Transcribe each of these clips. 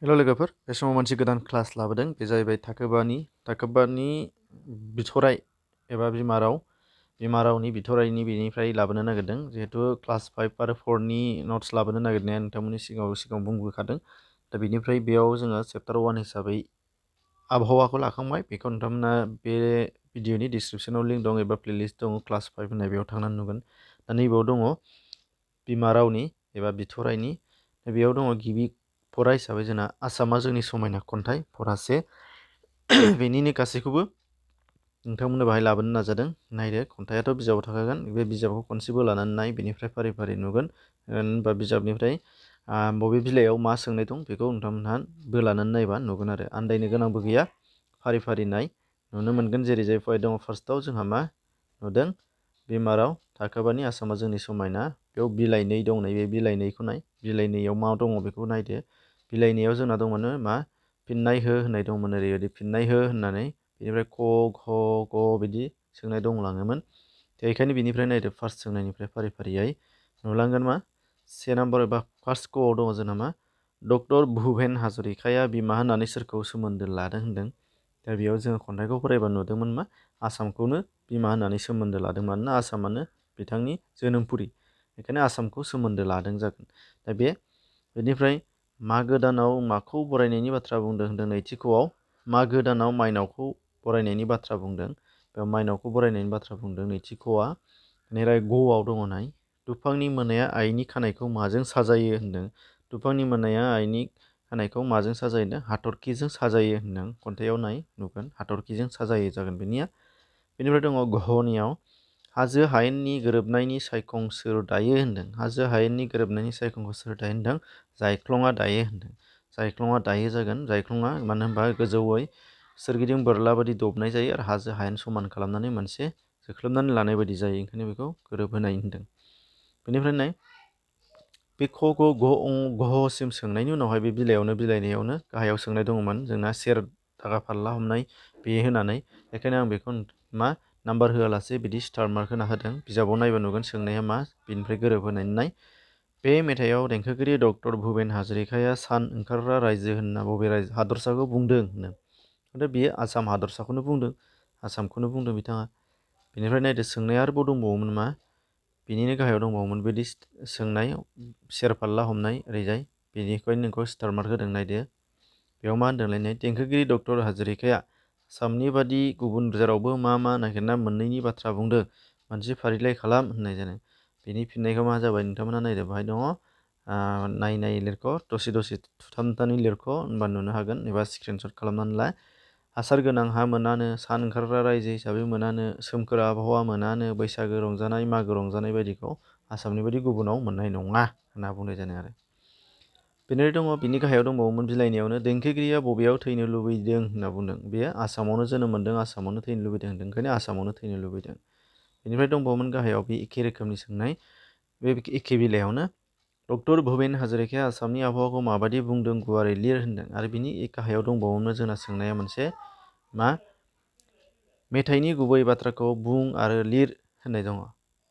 हेल' लोगोफोर, बे समाव मोनसे गोदान क्लास लाबोदों। बे जाहैबाय थाखोबानि बिथराइ एबा बिमा रावनि बिथराइनि बेनिफ्राय लाबोनो नागिरदों। जिहेतु क्लास 5 आरो 4नि नट्स लाबोनो नागिरनाया नोंथांमोननि सिगाङाव बुंबोखादों। दा बेनिफ्राय बेयाव जोङो चेप्टार 1 हिसाबै आबहावाखौ लाखांबाय। बेखौ नोंथांमोना बे भिडिअनि डिसक्रिपसनाव लिंक दं एबा प्लेलिस्ट दङ, क्लास 5 होननाय बेयाव थांनानै नुगोन। दा नैबेयाव दङ बिमा रावनि एबा बिथराइनि। बेयाव दङ गिबि फरा हिसाबै जोंना आसामा जोंनि समायना खन्थाइ फरासे। बेनिनो गासैखौबो नोंथांमोननो बाहाय लाबोनो नाजादों। नायदो, खन्थाइयाथ' बिजाबाव थाखागोन। बे बिजाबखौ खनसेबो लानानै नाय, बेनिफ्राय फारि फारि नुगोन। बा बिजाबनिफ्राय बबे बिलाइयाव मा सोंनाय दं बेखौ नोंथांमोनहा बोलानानै नायबा नुगोन आरो। आन्दायनो गोनांबो गैया, फारि फारि नाय, नुनो मोनगोन। जेरै जाय फराय दङ, फार्स्टआव जोंहा मा नुदों? बिमा राव थाखोबानि आसामा जोंनि समायना। बेयाव बिलाइ 2 दं, नैबे बिलाइ 2खौ नाय। बिलाइ 2आव मा दङ बेखौ नायदो। बिलाइ 2आव जोंना दंमोन मा? फिन्नाय हो होननाय दंमोन। ओरैबायदि फिन्नाय हो होननानै बेनिफ्राय क, ख, ग बिदि सोंनाय दंलाङोमोन। बेखायनो बिनिफ्राय नायदो, फार्स्ट सोंनायनिफ्राय फारि फारियै नुलांगोन मा? 1 नाम्बार एबा फार्स्ट कआव दङ जोंना मा? डक्टर भुपेन हाजरिकाया बिमा होननानै सोरखौ सोमोन्दो लादों होनदों। दा बेयाव जोङो खन्थाइखौ फरायबा नुदोंमोन मा? आसामखौनो बिमा होननानै सोमोन्दो लादों। मानोना आसामानो बिथांनि जोनोमपुरि, बेखायनो आसामखौ सोमोन्दो लादों जागोन। दा बेनिफ्राय मागो दानाव माखौ बरायनायनि बाथ्रा बुंदों होनदों। नैथि कआव मागो दानाव माइनावखौ बरायनायनि बाथ्रा बुंदों। बेयाव माइनावखौ बरायनायनि बाथ्रा बुंदों नैथि कआ। बेनिफ्राय गआव दङ नाय, दुफांनि मोनाया आइनि खानायखौ माजों साजायो होनदों। दुफांनि मोनाया आइनि खानायखौ माजों साजायो होनदों? हाथरखिजों साजायो होनदों। खन्थाइयाव नाय, नुगोन हाथरखिजों साजायो जागोन बेनिया। बेनिफ्राय दङ घनियाव, हाजो हायेननि गोरोबनायनि सायखं सोर दायो होनदों। हाजो हायेननि गोरोबनायनि सायखंखौ सोर दायो होनदों? जायख्लङा दायो होनदों। जायख्लङा दायो जागोन। जायख्लङा मानो होनबा गोजौयै सोरगिदिं बोरला बायदि दबनाय जायो आरो हाजो हायेन समान खालामनानै मोनसे जोख्लोबनानै लानाय बायदि जायो, ओंखायनो बेखौ गोरोबहोनाय होनदों। बेनिफ्राय नाय, बे ख, ग, घसिम सोंनायनि उनावहाय बे बिलाइ 2आवनो गाहायाव सोंनाय दङमोन जोंना सेर थाखा फारला हमनाय बे होनानै। बेखायनो आं बेखौ मा नाम्बार होआलासे बिदि स्टार मार्क होना होदों। बिजाबाव नायबा नुगोन सोंनाया मा, बिनिफ्राय गोरोबहोनानै नाय। बे मेथाइआव देंखोगिरि डक्टर भुपेन हाजरिकाया सान ओंखारग्रा रायजो होनना बबे हादरसाखौ बुंदों होनदों। दा बेयो आसाम हादरसाखौनो बुंदों, आसामखौनो बुंदों बिथाङा। बेनिफ्राय नायदो, सोंनाया आरोबाव दंबावोमोन मा? बिनिनो गाहायाव दंबावोमोन बिदि सोंनाय सेर फारला हमनाय ओरैजाय। बेनिखायनो नोंखौ स्टार मार्क होदों। नायदो, बेयाव मा होनदोंलायनाय? देंखोगिरि डक्टर हाजरिकाया आसामनि बादि गुबुन जेरावबो मा नागिरना मोननैनि बाथ्रा बुंदों, मोनसे फारिलाइ खालाम होननाय जादों। बेनि फिननायखौ मा जाबाय नोंथांमोना नायदो, बाहाय दङ नाय लिरख', दसे थुथामनानै लिरख' होनबा नुनो हागोन, एबा स्क्रिनशट खालामनानै ला। हासार गोनां हा मोनानो, सान ओंखारग्रा रायजो हिसाबै मोनानो, सोमखोर आबहावा मोनानो, बैसागो रंजानाय मागो रंजानाय बायदिखौ आसामनि बायदि गुबुनाव मोननाय नङा होनना बुंनाय जादों आरो। बेनिफ्राय दङ, बिनि गाहायाव दंबावोमोन बिलाइ 2आवनो, देंखोगिरिया बबेयाव थैनो लुबैदों होनना बुंदों। बेयो आसामावनो जोनोम मोन्दों, आसामावनो थैनो लुबैदों होनदों, ओंखायनो आसामावनो थैनो लुबैदों। बेनिफ्राय दंबावोमोन गाहायाव बे एखे रोखोमनि सोंनाय, बे एखे बिलाइयावनो डक्टर भुपेन हाजरिकाया आसामनि आबहावाखौ माबादि बुंदों गुवारै लिर होनदों। आरो बिनि गाहायाव दंबावोमोन जोंना सोंनाया मोनसे मा? मेथाइनि गुबै बाथ्राखौ बुं आरो लिर होननाय दङ।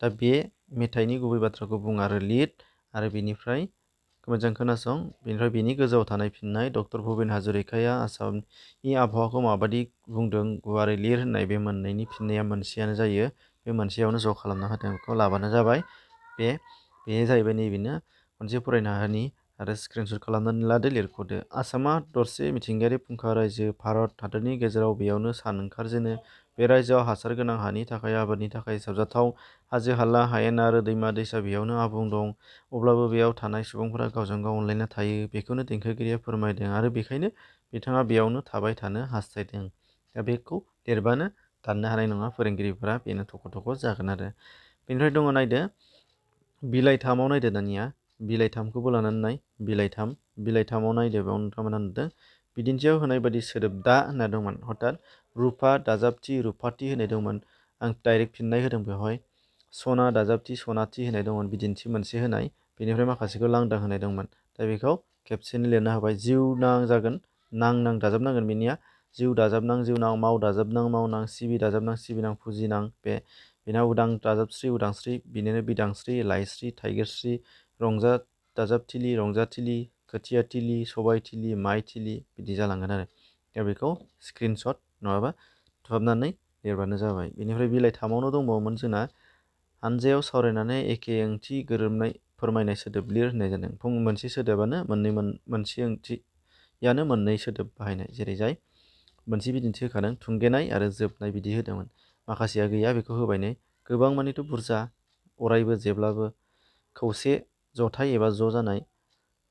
दा बे मेथाइनि गुबै बाथ्राखौ बुं आरो लिर, आरो बेनिफ्राय मोजां खोनासं, बेनिफ्राय बेनि गोजौआव थानाय फिननाय, डक्टर भुपेन हाजरिकाया आसामनि आबहावाखौ माबादि बुंदों गुवारै लिर होननाय, बे मोननैनि फिननाया मोनसेयानो जायो। बे मोनसेयावनो ज' खालामना होदों, बेखौ लाबानो जाबाय। बे जाहैबाय नैबेनो, खनसे फरायना होनि आरो स्क्रिनशट खालामनानै लादो, लिरख'दो। आसामा दरसे मिथिंगायारि फुंखा रायजो भारत हादरनि गेजेराव, बेयावनो सान ओंखारजेनो। बे रायजोआव हासार गोनां हानि थाखाय आबादनि थाखाय साबजाथाव हाजो हाला, हायेन आरो दैमा दैसा बेयावनो आबुं दं। अब्लाबो बेयाव थानाय सुबुंफोरा गावजों गाव अनलायना थायो, बेखौनो देंखोगिरिया फोरमायदों, आरो बेखायनो बिथाङा बेयावनो थाबाय थानो हास्थायदों। दा बेखौ लिरबानो दाननो हानाय नङा फोरोंगिरिफोरा, बेनो थख' थख' जागोन आरो। बेनिफ्राय दङ नायदो, बिलाइ 3आव नायदो दानिया, बिलाइ 3खौबो लानानै नाय। बिलाइ 3आव नायदो, बेयाव नोंथांमोना नुदों बिदिन्थियाव होनाय बायदि सोदोब दा होनना दंमोन। हथात रुपा दाजाबथि रुपाथि होनाय दंमोन, आं डाइरेक्ट फिननाय होदों बेवहाय। सना दाजाबथि सनाथि होनाय दंमोन, बिदिन्थि मोनसे होनाय। बेनिफ्राय माखासेखौ लांदां होनाय दंमोन। दा बेखौ खेबसेनो लिरनो हाबाय। जिउ नां जागोन, नां दाजाबनांगोन बेनिया। जिउ दाजाबनां जिउनां, माव दाजाबनां मावनां, सिबि दाजाबनां सिबिनां, फुजिनां। बेना उदां दाजाबस्रि उदांस्रि, बिनिनो बिदांस्रि लाइस्रि थाइगिरस्रि, रंजा दाजाबथिलि रंजाथिलि, खोथिया थिलि, सबाय थिलि, माइ थिलि बिदि जालांगोन आरो दा बेखौ स्क्रिनशट नङाबा थुहाबनानै लिरबानो जाबाय। बेनिफ्राय बिलाइ 3आवनो दंबावोमोन जोंना हानजायाव सावरायनानै एखे ओंथि गोरोबनाय फोरमायनाय सोदोब लिर होननाय जादों। मोनसे सोदोबानो मोनसे ओंथियानो मोननै सोदोब बाहायनाय जेरै जाय मोनसे बिदिन्थि होखादों थुंगेनाय आरो जोबनाय बिदि होदोंमोन। माखासेया गैया बेखौ होबाय नै गोबां मानिथ' बुरजा अरायबो जेब्लाबो खौसे जथाय एबा ज' जानाय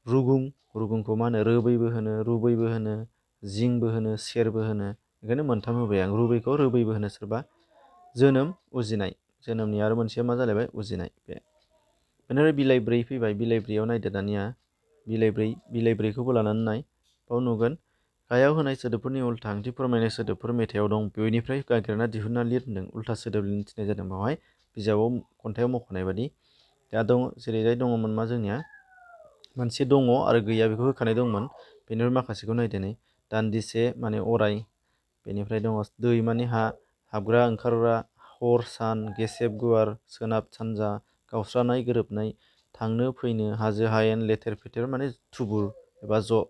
रुगुंखौ मा होनो रोबैबो होनो रुबैबो होनो जिंबो होनो सेरबो होनो ओंखायनो मोनथाम होबाय आं रुबैखौ रोबैबो होनो सोरबा जोनोम उजिनाय जोनोमनि आरो मोनसेया मा जालायबाय उजिनाय बे बेनिफ्राय बिलाइ 4 फैबाय बिलाइ 4आव नायदो दानिया बिलाइ 4खौबो लानानै नाय बाव नुगोन गाहायाव होनाय सोदोबफोरनि उल्था ओंथि फोरमायनाय सोदोबफोर मेथाइयाव दं बेनिफ्राय नागिरना दिहुनना लिर होनदों उल्था सोदोब लिरनो थिननाय जादों बेवहाय बिजाबाव खन्थाइयाव मख'नाय बादि दा दं जेरैजाय दङमोन मा जोंनिया मोनसे दङ आरो गैया बेखौ होखानाय दंमोन बेनिफ्राय माखासेखौ नायदो नै दान्दिसे माने अराय बेनिफ्राय दङ दै माने हा हाबग्रा ओंखारग्रा हर सान गेसेब गुवार सोनाब सानजा गावस्रानाय गोरोबनाय थांनो फैनो हाजो हायेन लेथेर फेथेर माने थुबुर एबा ज'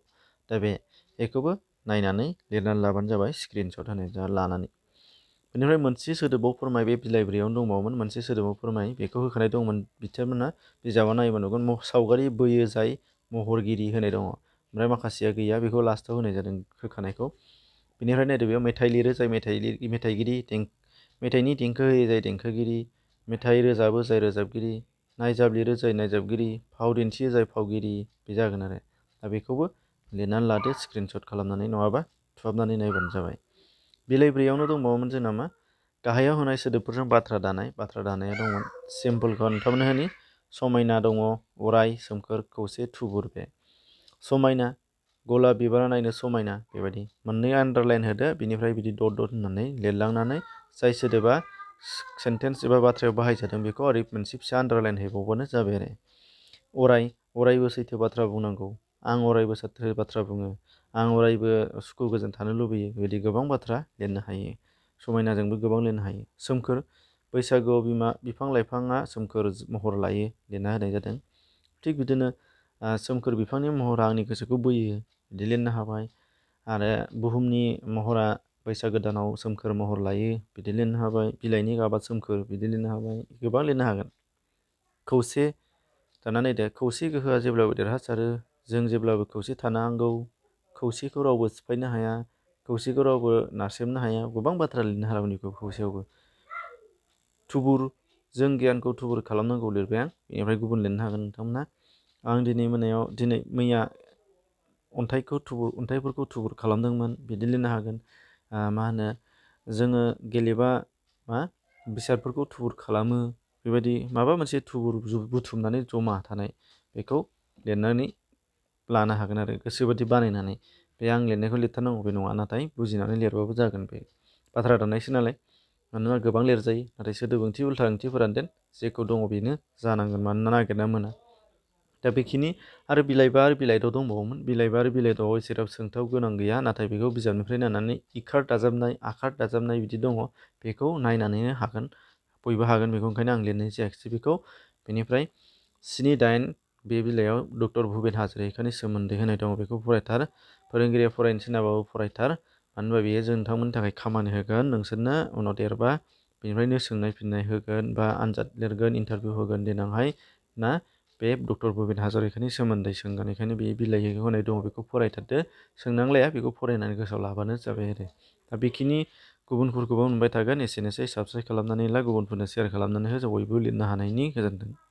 दा बेखौबो नायनानै लिरनानै लाबानो जाबाय स्क्रिनशट होनाय लानानै बेनिफ्राय मोनसे सोदोबाव फोरमाय बे बिलाइ 4आवनो दंबावोमोन मोनसे सोदोबाव फोरमाय बेखौ होखानाय दंमोन बिथांमोना बिजाबाव नायोबा नुगोन सावगारि बोयो जाय महरगिरि होनाय दङ ओमफ्राय माखासेया गैया बेखौ लास्टाव होनाय जादों होखानायखौ बेनिफ्राय नायदो बेयाव मेथाइ लिरो जाय मेथाइगिरि मेथाइनि देंखो होयो जाय देंखोगिरि मेथाइ रोजाबो जाय रोजाबगिरि नायजाब लिरो जाय नायजाबगिरि फाव दिन्थियो जाय फावगिरि बे जागोन आरो दा बेखौबो लिरनानै लादो स्क्रिनशट खालामनानै नङाबा थुहाबनानै नायबानो जाबाय। बिलाइ 4आवनो दंबावोमोन जोंना मा गाहायाव होनाय सोदोबफोरजों बाथ्रा दानाया दंमोन सिम्पोलखौ नोंथांमोननो होनि समायना दङ अराय सोमखोर खौसे थुबुर बे समायना गलाब बिबारा नायनो समायना बेबायदि मोननै आन्डारलाइन होदो बिनिफ्राय बिदि दट होननानै लिरलांनानै जाय सोदोबा सेन्टेन्स एबा बाथ्रायाव बाहायजादों बेखौ ओरै मोनसे फिसा आन्डारलाइन हैबावबानो जाबाय आरो अरायबो सैथो बाथ्रा बुंनांगौ आं अरायबो सैथो बाथ्रा बुङो आं अरायबो सुखु गोजोन थानो लुबैयो बेबायदि गोबां बाथ्रा लिरनो हायो समायनाजोंबो गोबां लिरनो हायो सोमखोर बैसागुआव बिफां लाइफाङा सोमखोर महर लायो लिरना होनाय जादों थिग बिदिनो सोमखोर बिफांनि महरा आंनि गोसोखौ बोयो बिदि लिरनो हाबाय आरो बुहुमनि महरा बैसागो दानाव सोमखोर महर लायो बिदि लिरनो हाबाय बिलाइनि गाबा सोमखोर बिदि लिरनो हाबाय गोबां लिरनो हागोन खौसे दाना नायदो खौसे गोहोआ जेब्लाबो देरहासारो जों जेब्लाबो खौसे थानांगौ खौसेखौ रावबो सिफायनो हाया खौसेखौ रावबो नारसेबनो हाया गोबां बाथ्रा लिरनो हागोन बेखौ खौसेयावबो थुबुर जों गियानखौ थुबुर खालामनांगौ लिरबाय आं बेनिफ्राय गुबुन लिरनो हागोन नोंथांमोना आं मैया अन्थाइफोरखौ थुबुर खालामदोंमोन बिदि लिरनो हागोन मा होनो जोङो गेलेबा बेसादफोरखौ थुबुर खालामो बेबायदि माबा मोनसे थुबुर बुथुमनानै जमा थानाय बेखौ लिरनानै लानो हागोन आरो गोसोबादि बानायनानै बे आं लिरनायखौ लिरथारनांगौ बे नङा नाथाय बुजिनानै लिरबाबो जागोन बे बाथ्रा दाननायसो नालाय मानोना गोबां लिरजायो नाथाय सोदोब ओंथि उल्था ओंथिफोरानो देन जेखौ दङ बेनो जानांगोन मानोना नागिरना मोना दा बेखिनि आरो बिलाइ 5 आरो बिलाइ 6 दंबावोमोन बिलाइ 5 आरो बिलाइ 6आव जेराव सोंथाव गोनां गैया नाथाय बेखौ बिजाबनिफ्राय नायनानै इकार दाजाबनाय आखार दाजाबनाय बिदि दङ बेखौ नायनानैनो हागोन बयबो हागोन बेखौ ओंखायनो आं लिरनाय जायाखिसै बेखौ बेनिफ्राय 7, 8 बे बिलाइयाव डक्टर भुपेन हाजरिकानि सोमोन्दै होनाय दङ बेखौ फरायथार फोरोंगिरिया फरायनो थिनाबाबो फरायथार मानो होनबा बेयो जों नोंथांमोननि थाखाय खामानि होगोन नोंसोरनो उनाव देरबा बेनिफ्रायनो सोंनाय फिन्नाय होगोन बा आनजाद लिरगोन इन्टारभिउ होगोन देनांहाय ना बे डक्टर भुपेन हाजरिकानि सोमोन्दै सोंगोन बेखायनो बे बिलाइ होनाय दङ बेखौ फरायथारदो सोंनांलाया बेखौ फरायनानै गोसोआव लाबानो जाबाय आरो दा बेखिनि गुबुनफोरखौबो मोनबाय थागोन एसेनोसै साबस्क्राइब खालामनानै ला गुबुनफोरनो सेयार खालामनानै हो जों बयबो लिरनो हानायनि गोजोन्थों।